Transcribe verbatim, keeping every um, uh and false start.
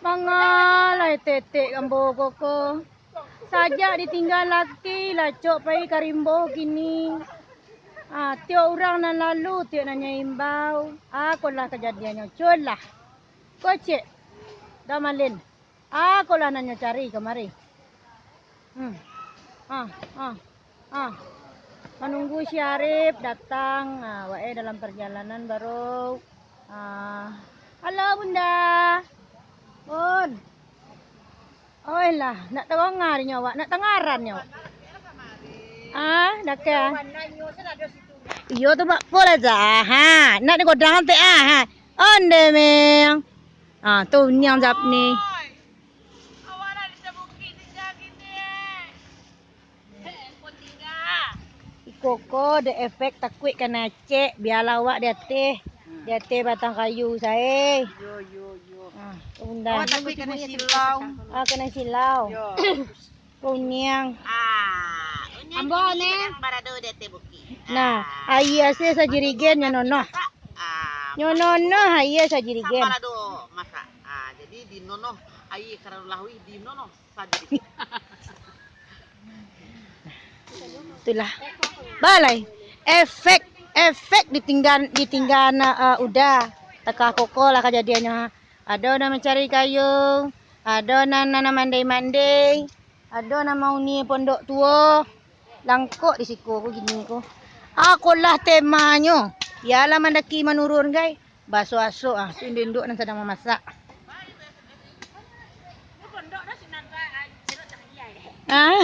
Pangalai tetek ambo ko ko. Sajak ditingga laki, lacok pai ka rimbo kini. Ah, tiok urang nan lalu, tiok nan nyo imbau. Ah, ko lah kajadiannyo, culah. Kocek. Dah malin. Ah, ko lah nan nyo cari kamari. Hmm. Ah, ah, ah. Manunggu si Arif datang. Ah, wae dalam perjalanan baru. Ah. Halo, Bunda. Bun. Oi lah, nak tadanga nyo awak, nak tangaran nyo awak. Ah, dah ka. Iyo tu, mak, pola ja. Ha, nak digodang tek ah. Ha. Onde, Meng. Ah, tu niang jap ni. Iko ko ado efek takuik ka nacek, bialah awak di ateh, di ateh batang kayu sae. Yo, yo, yo. Ah, Bunda. Awak takuik kanai silau. Ah, kanai silau. Yo. Kuniang. Ah, ambo ni. Barado di ateh bukik. Nah, aia se sajirigen nyo nonoh. Ah, nyo nonoh aia sajirigen. Barado masak. Ah, jadi di nonoh aia karano lauih di nonoh. Itulah. Balai. Efek, efek ditingga, ditingga anak, eh, Uda. Takah koko lah kajadiannyo. Ado nan mancari kayu, ado nan, nan mandai-mandai, ado nan mauni pondok tuo. Langkok di siko ko gini ko. Ah, ko lah temanyo. Bialah mandaki manurun, gai. Baso-aso, ah, tu induak-induak nan sadang mamasak. Ah.